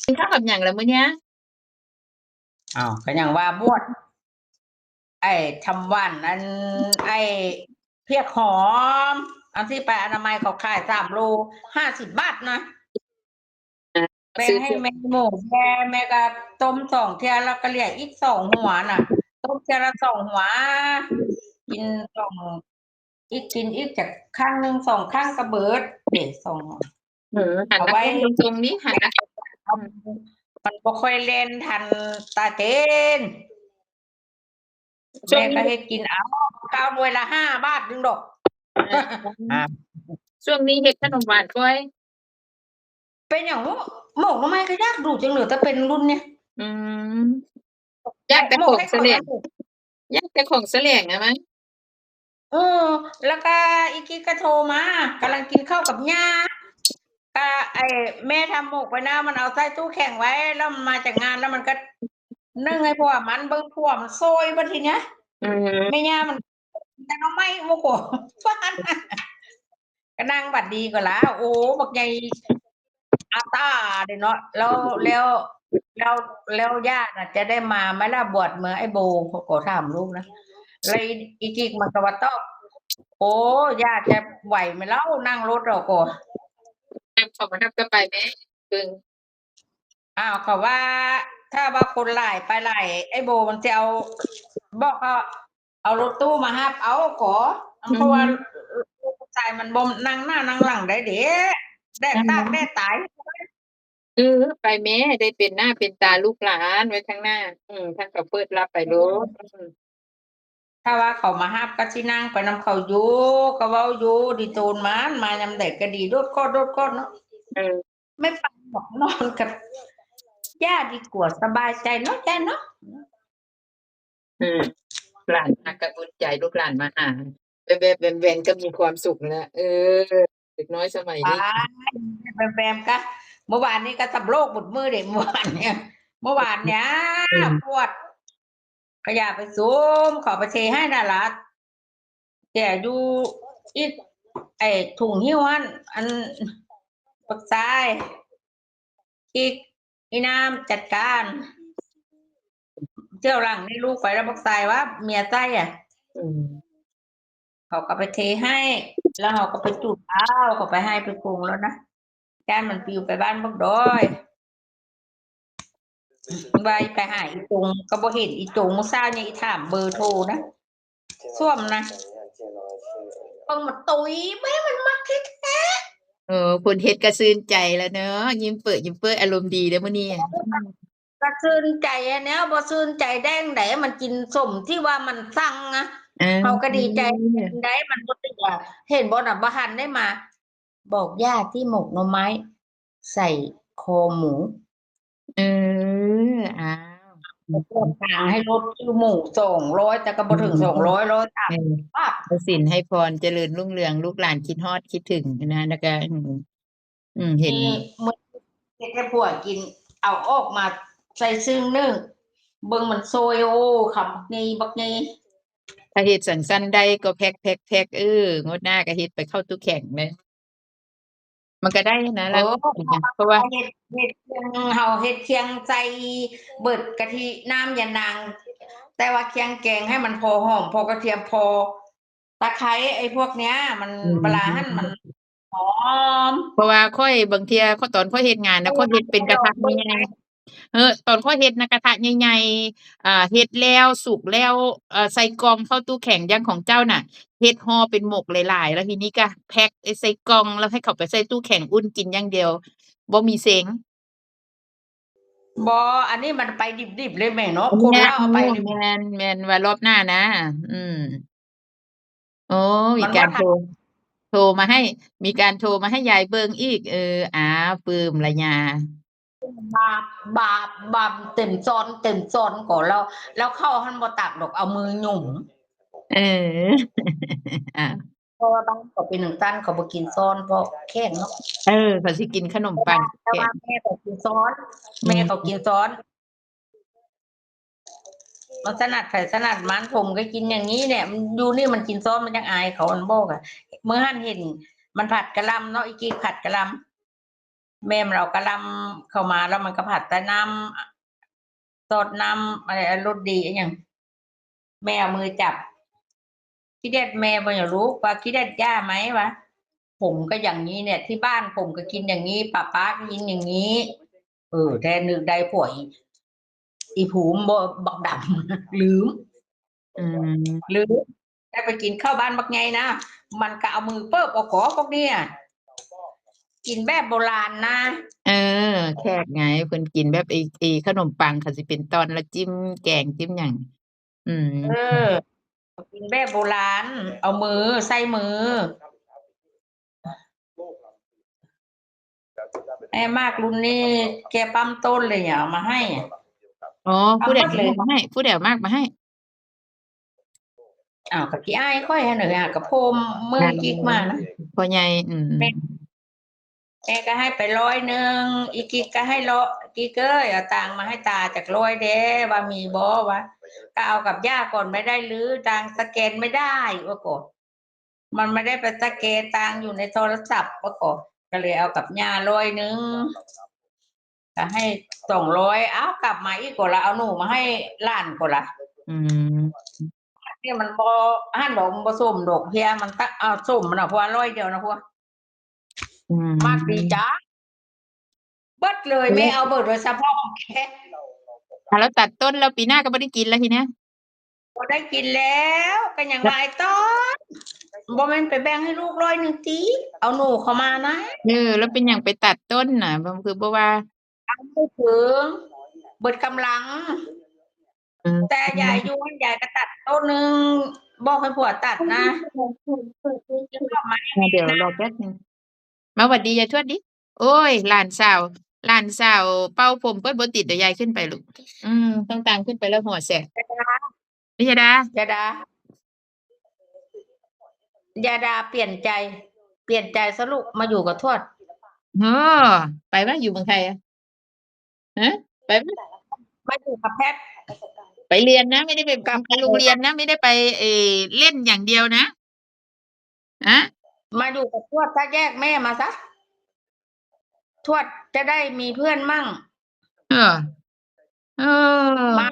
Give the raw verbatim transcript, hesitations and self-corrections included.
กินข้าวกับหยังล่ะมื้อเนี้ย อ้าว ก็ยังว่าบวช ไอ้ทำหวาน อัน ไอ้เพียกหอม อันที่ไปอนามัยเขาขายสามโล ห้าสิบบาทนะ อ่ะ แบ่ง ซื้อ ให้แม่หมูแย่ แม่ก็ต้มสองเทื่อ แล้วก็เหลืออีกสองหัวน่ะ ต้มเทื่อละสองหัว กินสอง อีก กินอีกจักครั้งหนึ่งสองครั้งก็เบิด เด้ สองหัว อืม หัน เอา หน้า ไว้ กล้องตรงๆ นี้ หันหน้า อืม มันบ่ค่อยแล่นทันตาเตน ช่วง แม่ก็ นี้ เฮ็ดกินเอา ข้าวหน่วยละห้าบาทหนึ่งดอก เออ อ่า ช่วงนี้เฮ็ดขนมหวานบ่อย เป็นหยัง หมกหน่อไม้ก็ยากดูจังเลย แต่เป็นรุ่นเนี่ย อืม ยากแต่ของแสลง ยากแต่ของแสลงนะมั้ง เออ แล้วก็อีกกี้ก็โทรมา กำลังกินข้าวกับย่า ก็ไอ้แม่ทำหมกไว้นะ มันเอาใส่ตู้แข็งไว้ แล้วมันมาจากงาน แล้วมันก็นึ่งให้ผัวมัน เบิ่งผัวมันโซยบัดทีเนี้ย อืม แม่ย่ามัน แต่หน่อไม้ โอ้โห ก็นั่งบัดดีก็ละ โอ้ บักใหญ่ อาตาเด้เนาะ แล้ว แล้ว แล้ว แล้วย่าน่ะจะได้มาไหมล่ะ บวชเมือไอ้โบ เขาก็ถามลูกนะ แล้วอี อีกิกมันก็ว่าตอบ โอ้ ย่าจะไหวไหมเล่า นั่งรถเอาก่อน เขามานับก็ไปแม่ เบิ่ง อ้าว เขาว่า ถ้าว่าคนหลายไปหลาย ไอ้โบมันจะเอา บอกเขา เอารถตู้มาฮับเอาก่อ อืม เพราะว่าลูกชายมันบ่นั่งหน้านั่งหลังได้เด้ แดด อืม ตากแดดตาย เออ ไปแม่ ได้เป็นหน้าเป็นตาลูกหลานไว้ข้างหน้า อืม ถ้าเขาเปิดรับไปโลด อืม ถ้าว่าเขามาฮับก็สินั่งไปนำเขาอยู่ ก็เว้าอยู่ ดีโตนมัน มายามใดก็ดี โดดกอด โดดกอดเนาะ เออ ไม่ไปหรอก นอนกับย่าดีกว่า สบายใจเนาะ ย่าเนาะ อืม หลานมาก็อุ่นใจ ลูกหลานมาหา แวบๆ แหว่งๆ ก็มีความสุขแล้ว เออ เด็กน้อยสมัยนี้ ไป แหว่งๆ ก็ เมื่อวานนี้ก็สำโรคหมดมื้อเด้ เมื่อวานเนี่ย เมื่อวานเนี่ย อืม ปวด ก็อย่าไปซุม เขาไปเทให้น่ะล่ะ แต่อยู่อีก ไอ้ถุงหิ้วหั่น อัน บักทราย อีก อีน้ำจัดการ เที่ยวหลังนี่ลูกไปแล้วบักทรายว่าเมียใส่อะ อืม เขาก็ไปเทให้ แล้วเขาก็ไปจุดเอา เขาไปให้ไปปรุงแล้วนะ ย่านมันปลิวไปบ้านบักดอย ว่าไปหาอีตง ก็บ่เห็นอีตง มื้อเช้านี่ถามเบอร์โทรนะ ส้วมนะ เบิ่งมันตุย แม่มันมักแท้ๆ เออ คนเฮ็ดก็ชื่นใจแล้วเนาะ ยิ้มเปื้อยิ้มเปื้อ อารมณ์ดีเด้อมื้อนี้ อืม ก็ชื่นใจอะ แนวบ่ชื่นใจได้จั่งใด มันกินสมที่ว่ามันสั่งอะ เออ เขาก็ดีใจได้ มันบ่ติดอะ เห็นบ่น่ะ บ่หันได้มา บอกย่าที่หมกหน่อไม้ ใส่คอหมู เออ อ้าว ไปกดตังค์ให้รถซื้อหมูสองร้อย แต่ก็บ่ถึง อืม สองร้อย ร้อยสามสิบ เออ บาท ให้ศีลให้พร เจริญรุ่งเรือง ลูกหลานคิดฮอดคิดถึงนะ แล้วก็ อืม อืม เห็น นี่มื้อเฮ็ดให้ผัวกิน เอาออกมาใส่ซึ่งนึ่ง เบิ่งมันโซย โอ้ คำบักนี้ บักนี้ ถ้าเฮ็ดจั่งซั้นได้ก็แพ็กๆๆ เออ งวดหน้าก็เฮ็ดไปเข้าตู้แข็งเลย มันก็ได้นะ เออ ล่ะ เพราะว่า เฮ็ด เฮ็ดเคียง เฮาเฮ็ดเคียงใส่เบิดกะทิ น้ำยานาง แต่ว่าเคียงแกงให้มันพอหอม พอกระเทียม พอตะไคร้ ไอ้พวกเนี้ย มัน อืม เวลาหั่นมันหอม เพราะว่าข้อยบางเทื่อ ข้อย ตอนข้อยเฮ็ดงานนะ ข้อยเฮ็ดเป็นกระทะใหญ่ๆ เออ ตอนข้อยเฮ็ดนะ กระทะใหญ่ๆ อ่า เฮ็ดแล้วสุกแล้ว เอ่อ ใส่กล่องเข้าตู้แข็ง อย่างของเจ้าน่ะ เฮ็ดห่อเป็นหมกหลายๆ แล้วทีนี้ก็แพ็กใส่กล่อง แล้วให้เขาไปใส่ตู้แข็งอุ่นกินอย่างเดียว บ่มีเซ็ง บ่ อันนี้มันไปดิบๆ เลยแม่เนาะ อันนี้ คนลาวเอาไป แม่น แม่น ว่ารอบหน้านะ อืม โอ้ มีการโทร โทรมาให้ มีการโทรมาให้ยายเบิ่งอีก เออ อ้าว ปลื้มละยา บาบ บาบ บาบ เต็มซ้อน เต็มซ้อนก่อนแล้ว แล้วข้าวหั่นบ่ตักดอก เอามือหยุม เออ อ่ะ เพราะว่าบ้านเขาเป็นจั่งซั่น เขาบ่กินซ้อน เพราะแข็งเนาะ เออ เขาสิกินขนมปัง แต่ว่า แต่ว่าแม่เขากินซ้อน อืม แม่เขากินซ้อน มันถนัดไผถนัดมัน ผมก็กินอย่างนี้เนี่ย มันอยู่นี่มันกินซ้อน มันยังอายเขา มันบอกอะ มื้อหั่นเห็นมันผัดกะหล่ำเนาะ อีกี้ผัดกะหล่ำ แม่มันเอากะหล่ำเข้ามาแล้วมันก็ผัดแต่น้ำ ซอสน้ำอะไรอะ รสดีอะหยัง แม่เอามือจับ ขี้เดียดแม่บ่อยากรู้ว่าขี้เดียดย่าไหมวะ ผมก็อย่างนี้เนี่ย ที่บ้านผมก็กินอย่างนี้ ป๊าป๊าก็กินอย่างนี้ เออ แท้นึกได้ผัวอี อีภูมิบ่ บักดำ ลืม อืม ลืม ได้ไปกินข้าวบ้านบักไงนะ มันก็เอามือเปิบเอาก๋อพวกเนี่ย กินแบบโบราณนะ เออ แขกไง เพิ่นกินแบบไอ้ ไอ้ขนมปังเขาสิเป็นตอนแล้วจิ้มแกงจิ้มหยัง อืม เออ กินแบบโบราณ เอามือ ใส่มือ แม่มากรุ่นนี้แกปั๊มต้นเลยเนี่ย เอามาให้ อ๋อ ปั๊ม ผู้ใด หมดเลย เอามาให้ ผู้ใดเอามากมาให้ อ้าว ก็ขี้อ้ายข้อยหั่นน่ะ ก็โพมเมื่อ นั่น อีกิกมานะ พ่อใหญ่ อืม แม่ แม่ก็ให้ไปร้อยหนึ่ง อีกิกก็ให้เลาะ กิกเอ้ย เอาตังค์มาให้ตาจักร้อยแด้ ว่ามีบ่วะ ก็เอากับย่าก่อนไม่ได้หรือ ตังค์สแกนไม่ได้ ว่าก่อน มันไม่ได้ไปสแกนตังค์อยู่ในโทรศัพท์ ว่าก่อน ก็เลยเอากับย่าร้อยหนึ่ง ก็ให้สองร้อย อ้าว กลับมาอีกก่อนละ เอาหนูมาให้หลานก่อนละ อืม เนี่ยมันบ่ หั่นดอก มันบ่ส้มดอกเพีย มันตะ เอาส้มมันเอา เพราะว่าร้อยเดียวนะพวก อืม มากดีจ้า เบิดเลย อืม แม่เอาเบิดเลย เฉพาะของแก ถ้าเราตัดต้นแล้วปีหน้าก็บ่ได้กินแล้วทีเนี้ย บ่ได้กินแล้ว ก็ยังว่าไอ้ต้น บ่แม่นไปแบ่งให้ลูกร้อยหนึ่งติ เอาหนูเข้ามานะ เออ แล้วเป็นหยังไปตัดต้นน่ะ บ่ คือบ่ว่า ตังค์บ่ถึง เบิดกำลัง อืม แต่ยายอยู่ ยายก็ตัดต้นหนึ่ง บอกให้ผัวตัดนะ จะกลับมาให้ อ่ะ เดี๋ยว แม่นะ รอแป๊บนึง มาหวัดดียายทวดดิ โอ้ย หลานสาว หลานสาวเป่าผมเปิดบ่ติด เดี๋ยวยายขึ้นไปลูก อืม ต้องตามขึ้นไปแล้วหัวแสบ ยายดา นี่ยายดา ยายดา ยายดาเปลี่ยนใจ เปลี่ยนใจซะลูก มาอยู่กับทวด เออ ไปวะ อยู่เมืองไทยอะ ฮะ ไปวะ มาอยู่กับแพทย์ ไปเรียนนะ ไม่ได้ไป กลับ ไปโรงเรียนนะ ไม่ได้ไป เอ่อ เล่นอย่างเดียวนะ ฮะ มาอยู่กับทวด ถ้าแยกแม่มาซะ ทวดจะได้มีเพื่อนมั่ง เออ เออ มา